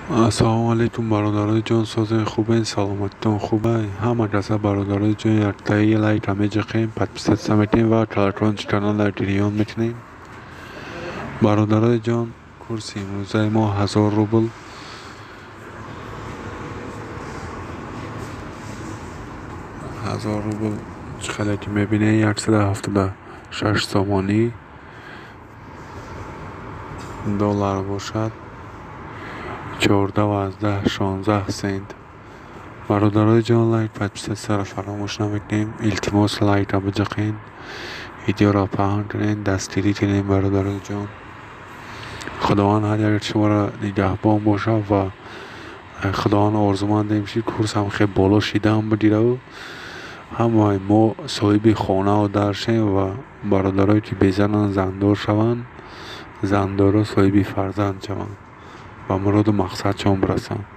Ассалому алайкум, бародарои ҷон, созен, хубен, саломатитон хубай? Ҳама каса, бародарои ҷон, яктаи лайка меҷиқем, подписаться мекунем ва колокольчик каналро гирён мекунем. Бародарои ҷон, курси имрӯзаи мо 1000 рубл. 1000 рубл чӣ қадар ки мебинед, 176 сомонӣ. Доллар бошад 14,16 сент. Бародарои ҷон, лайк, подписаться ро фаромӯш намекунем. Илтимос, лайка биҷиқен, видеоро паҳн кунед, дастгирӣ кунед, бародарои ҷон. Худованд ҳар яке шуморо нигаҳбон бошад ва Худованд орзумандем, ки курсам хеле боло шидаам бигираву ҳамаи мо соҳиби хонаву дар шем ва бародарое ки безананд, зандор шаванд, зандоро соҳиби фарзанд шаванд, ба муроду мақсадшон бирасанд.